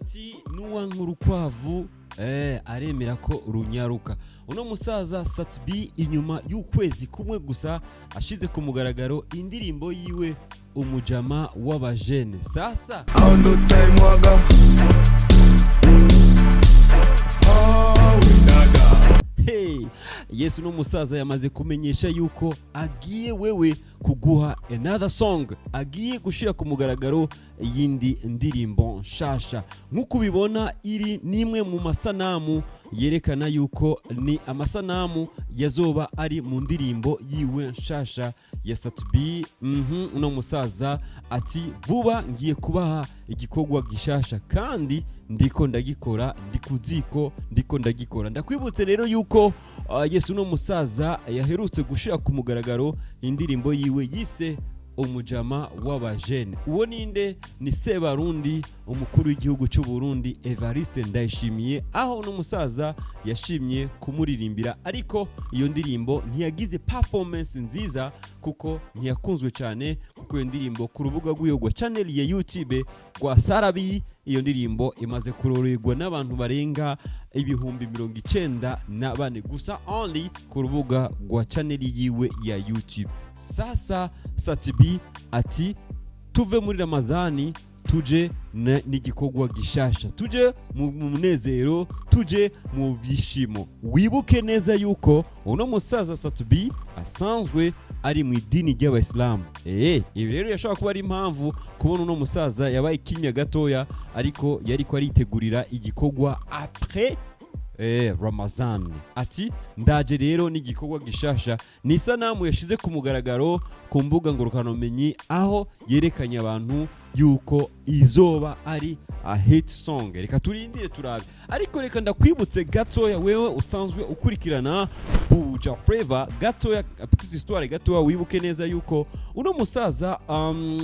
Ati nuwanka urukwavu aremera ko runyaruka. Uno musaza Sat-B, inyuma y'ukwezi kumwe gusa ashize ku mugaragaro indirimbo yiwe Umujama w'Abajene, sasa How no time waga. Oh, we daga. Hey, Yesu, uno musaza yamaze kumenyesha yuko agiye wewe kuguha another song, agiye gushira ku mugaragaro iyindi ndirimbo nshasha. Nk'uko ubibona, iri nimwe mu masanamu yerekana yuko ni amasanamu yazoba ari mu ndirimbo yiwe nshasha ya Sat-B. Uno musaza ati vuba ngiye kubaha igikorwa gishasha kandi ndiko ndagikora, ndi ku ziko, ndiko ndagikora. Ndakwibutse rero yuko Yesu, uno musaza yaherutse gushira ku mugaragaro indirimbo yiwe yise Umujama w'Abajene. Uwo ninde? Ni Sebarundi, umukuru w'igihugu cy'u Burundi Evariste Ndayishimiye, aho uno musaza yashimye kumuririmbira, ariko iyo ndirimbo ntiyagize performance nziza kuko ntiyakunzwe cyane, kuko iyo ndirimbo ku rubuga rw'iyo rwa channel ya YouTube rwa Sarabi, iyo ndirimbo imaze kurorerwa n'abantu barenga 94,000 gusa, only ku rubuga rwa channel yiwe ya YouTube. Sasa Sat-B ati tuve muri Ramazani tuje n'igikorwa gishasha, tuje mu munezero, tuje mu byishimo. Wibuke neza yuko uno musaza Sat-B asanzwe ari mu idini ry'Abayisilamu. Ibi rero yashobora kuba ari impamvu kubona uno musaza yabaye kimya gatoya, ariko yariko aritegurira igikorwa après Ramazan. Ati ndaje rero n'igikorwa gishasha. Ni isanamu yashize ku mugaragaro ku mbuga ngurukanabumenyi, aho yerekanye abantu yuko izoba ari a hit song. Reka turindire turabe, ariko reka ndakwibutse gatoya, wewe usanzwe ukurikirana Buja Flavor, gatoya, petite histoire gatoya. Wibuke neza yuko uno musaza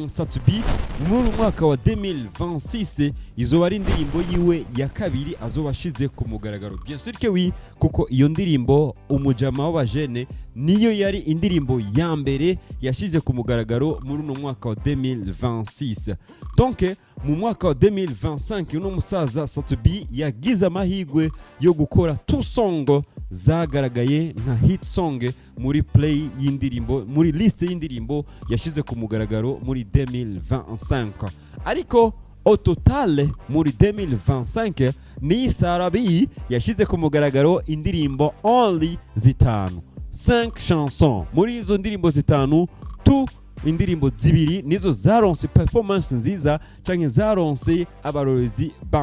Sat-B muri uyu mwaka wa 2026 izoba ari indirimbo yiwe ya kabiri azoba ashize ku mugaragaro. Bien sûr que oui, kuko iyo ndirimbo Umujama w'Abajene niyo yari indirimbo ya mbere yashize ku mugaragaro muri uno mwaka wa 2026. Donc mu mwaka wa 2025 uno musaza Sat-B yagize amahirwe yo gukora two song zagaragaye nka hit song muri play y'indirimbo, muri liste y'indirimbo yashize ku mugaragaro muri 2025. Ariko au total muri 2025 ni Sarabi yashize ku mugaragaro indirimbo only zitanu, 5 chansons. Muri izo ndirimbo zitanu tu, indirimbo zibiri nizo zaronse performance nziza canke zaronse abarorezi ba